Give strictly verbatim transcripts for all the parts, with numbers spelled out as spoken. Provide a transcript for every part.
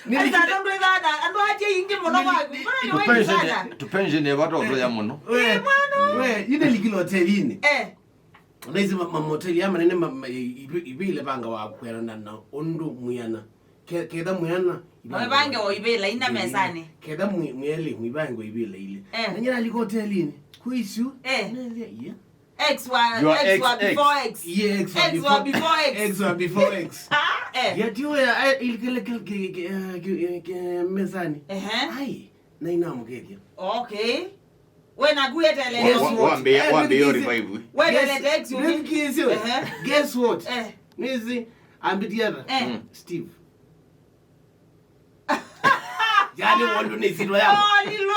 Nĩliki- Asa andũ ithana, andũ atia ingĩ mũno. Nĩli- kwaku. Mbona nĩ wengi sana? Tũpension, tũpension ĩvata ũtũya mũno. We, Ĩ, mwana. We, yu nĩlikile hotelinĩ. Eh. Ũnaisi ma-, mamoteli aya manene ma-, ma-, i-, i-, ivĩla ivanga wa kwĩanana na ũndũ mwĩana. Ke-, ketha mwĩana, ivanga Mavange wa ivĩla ina mesanĩ. Ketha mwĩ-, mwĩelĩ, mwĩvange wa ivĩla ilĩ. Eh. Na nyina alika hotelinĩ. Kwĩsu? Eh. Nĩlya, yeah. Ex wa, Your ex wa ex, ex. Before ex. Yeah, ex wa Ex before, wa before ex. Ex wa before ex. Ah, eh. Yati oya, ai, ilikele kil-, ki-, ki-, eh, ki-, eh, ki-, mesanĩ. Ehe. Ai, na inamũkethya. Okay. We naku wetelete. Yes, Wa-, what? Wambia, Eh, wambia hiyo nĩthikĩĩsye. Revive. Wetelete Yes, ex ũngĩ. Nĩthikĩĩsye. Ehe. Guess what? Eh. Nĩsĩ, ambĩtie ata? Eh. Mm. Steve. Yani, wondu nĩ sitwa yako. Nolilwe.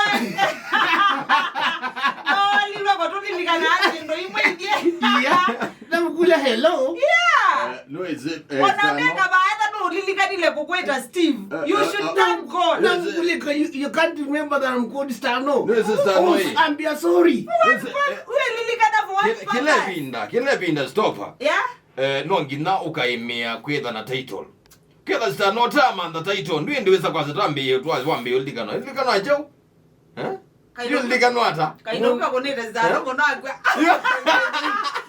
Nolilwe, kũtũlilikana syĩndũ imwe ingĩ. Yeah. Namkula hello. Yeah. Eh, no, is it, eh, Ona Stano? Meka vaetha nũlilikanile kũkwĩta Steve. Eh, You eh, should eh, thank God. Namkulika, you, you can't remember that I'm called Stano. No, is it Stano, Oh, eh? Ambia sorry. What, Is it, what, eh, wĩlilikana for what Kĩla, kĩla purpose? Ĩvinda, kĩla ĩvinda, stop. Yeah? Eh, no nginya ũkaĩmĩa kwĩtha na title. Ketha Stano ũtamantha title, ndwĩ ndĩwĩsa kwasya twambĩĩe, twa-, wambĩĩe ũlilikana. Ũlilikana kyaũ? Eh? Kaĩ Yu ũlilikana ata? Kaĩ nũkakũnĩte Stano Eh? mũno akw'a. Yeah.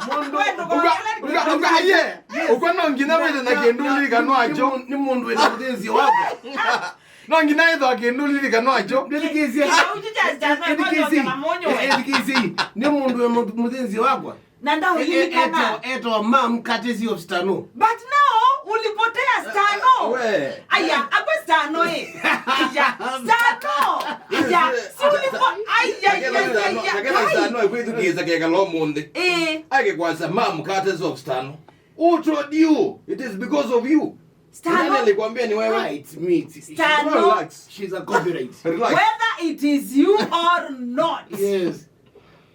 Mũndũ Wendo kwa Uka, kĩla uka, uka, yeah. Ũkwa no nginya wĩte na kĩndũ ũlilikana kyaũ. Nĩ mũndũ wĩna mũthĩnzĩo wakwa. No nginya ĩthwa kĩndũ ũlilikana kyaũ. Ndĩthikĩĩsye. Kĩndũ kya Stano Ndĩthikĩĩsye. Kwanza na mũnyũ we. Ndĩthikĩĩsye. Nĩ mũndũ wĩ mũthĩnzĩo wakwa. Na ndaũlilikana. E-, e-, eto, eto mom courtesy of Stano. But now, ulipotea Stano. We. Aya, akwe Stano, eh. Aya, Stano. Aya, si ulipo-, aya, aya, aya, aya. Lakini Stano, lakini Stano, akwĩthukĩĩsa kekala ũmũnthĩ. Eh. Ake kwasa mom courtesy of Stano. Who told you? It is because of you. Stano. Nani alikwambia ni wewe? Ah, it's me. It's, Stano. Relax. She's a copyright. Relax. Whether it is you or not. Yes.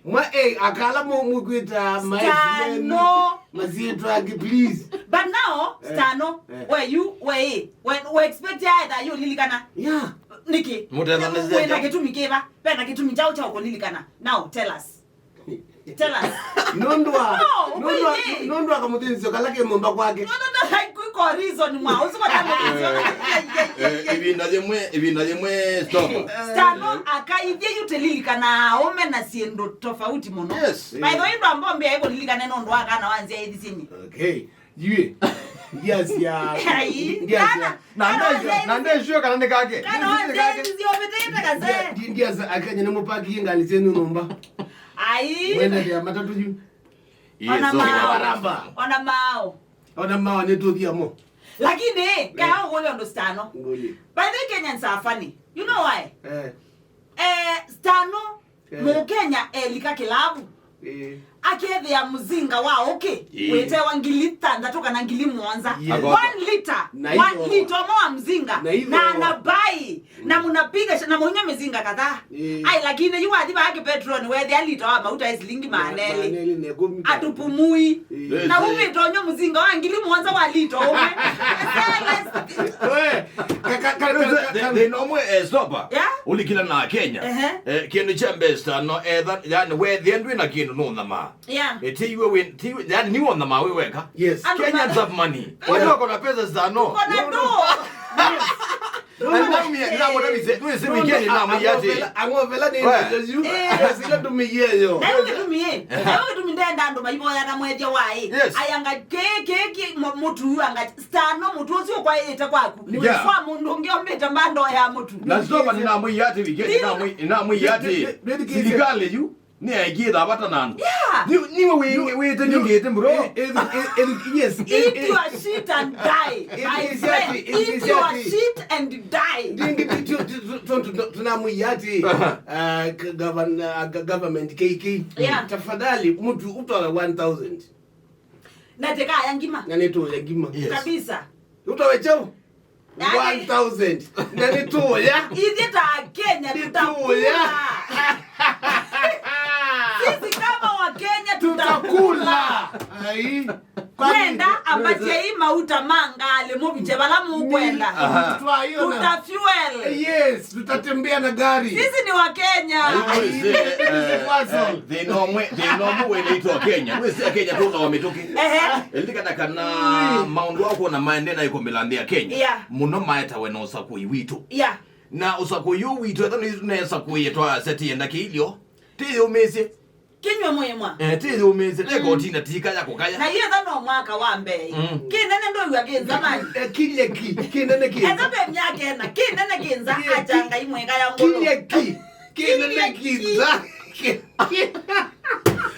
Mwa, eh, akala mu-, mukwĩta my Stano. Masyĩtwa angĩ, please. But now, Eh, Stano, eh. Were you, were, were, were expect ya either you lilikana? Yeah. Niki? Mũtethanĩsya Wĩna kya? Kĩtumi kĩva? Pena kĩtumi chao cha ũkũlilikana. Now, tell us. Tell us. Nũndũ wa, No, nũndũ wa, ũkwĩyĩ. Nũndũ wa kamũthĩnzĩo kala ke nyũmba kwake. No, no, no, haikuiko reason mwa. Ũsiko na mũthĩnzĩo. Eh, eh, ĩvinda yĩmwe, ĩvinda yĩmwe, stop. Stano akaithye yu tĩlilikana aũme na syĩndũ tofauti mũno. Yes. By the way, ndo ambombe aiko lilikane nũndũ wa kana wanzia ĩthi sinyi. Okay. Yue. Ndiasya. Ai, ndiasya. Kana, Na kana ndesyo, na ndesyo kana nĩ kake. Kana nĩ kake. Ndio vetete kaze. Ndia-, ndi-, ndiasya akenya nĩ mũpakie ngalĩ syenyu nyũmba. Ai. Mwendete ya matatu yu. Ona Yes, okay. Mao. Waramba. Ona mao. Ona mao nĩ tũthiamo. Lakini, kaya ũkũlya ũndũ Stano. Ngũlye. By the way, Kenyans are funny. You know why? Eh. Eh, Stano, Eh. Mũkenya elika kĩlavu. Eh. Akethĩa mzinga wa ũkĩ, Eh. wĩtewa ngili thanthatũ kana ngili mũonza. Yes. One liter. Na One ito. liter ũmwe wa mzinga. Na ito. Na anabai. Na mnapiga sh-, na mũnywa mzinga kadhaa. Eh. Ai, lakini yu wathi vaa kĩpetroni, wethĩa lita wa mauta e silingi Ma-, maana elĩ. Maana elĩ na ĩkũmi. Atupumui. Eh. Na umĩtonywa mzinga wa ngili mũonza wa lita ũmwe. We, ka-, ka-, ka-, ka-, ka-, Thĩ-, thĩna ũmwe, eh, stop. Yeah? Ũlikila na Kenya. Ehe. Eh, kĩndũ kya mbesa no etha, yani, wethĩa ndwĩ na kĩndũ nũthamaa. Yeah. Eh, ti iwe wĩ, ti iwe, yani, nĩ wona mawe weka. Yes. Andũ Kenyans ma- have money. Yeah. Watu wako na pesa sana. Kona no. Yes. Anaumia, ndamũtavisye, wĩsĩ weekend namwĩyatĩ. Ang'ovela nĩ We. Ndio yu. Eh. Sila tumiyeyo. Na wewe tumie. Na wewe tumi ndenda andũ maivoya na mwethia waĩ. Yes. Ayanga keke ke mũtu anga Stano mũtu ũcio kwa ĩte kwaku. Yeah. Kwa mũndũ ũngĩ ombĩte mbando ya mũtu. Na stop, ninamwĩyatĩ weekend, Ndio. ninamwĩ-, ninamwĩyatĩ. Ndio, ndio, ndio, ndio. Sirikali yu. Nĩ aingĩ thavata na andũ. Yeah. Nĩ, nĩwe wĩ-, wĩte ningĩte, bro. Eh, eh, eh, eh, yes, eh, eh. Eat your shit and die, my friend. Eat your shit and die. Ndingi tu-, tu-, tu-, tu-, tu-, tu-, tunamwĩya atĩ, Aha. Ah, g-, govern-, ah, g-, government K K. Yeah. Tafadhali, mtu utoe one thousand. Na tekaya ngima. Na nĩtũya ngima. Yes. Kabisa. Utoe chao? Yaani one thousand. Na nĩtũya. Ithyĩ ta Kenya Nĩtũya. tutakula. Sisi kama wa Kenya tutakula. Tutakula. Ai. Kwenda ambatie hii mauta ma ngalĩ mũvike vala mũkwenda. Aha. Tutafuel. Yes, tutatembea na gari. Sisi ni wa Kenya. Thĩna ũmwe, thĩna ũmwe wĩlĩtwa Kenya. Wĩsĩ Kenya tũtawa mĩtũkĩ. Ehe. Lilikana kana maũndũ akwona maende na ĩkũmbĩla nthĩ ya Kenya. Yeah. Mũno maetawe na ũsakũi witũ. Yeah. Na ũsakũi ũũ witũ, etha nĩ nesakũie twasetie ndakĩilyo. Tĩyũmĩsye. Kinywe mwĩmwa. Eh, tĩyũmĩsye, teka ũtina tika ya kũkaya. Na yetha no mwaka wa mbee. Mm. Kĩnene ndũiwa kĩnza mani. Eh, kilye ki, kĩnene kĩnza. Etha ve myaka ena, kĩnene kĩnza, acha Ngai mwega ya ngũlũ. Kilye ki, kĩnene kĩnza.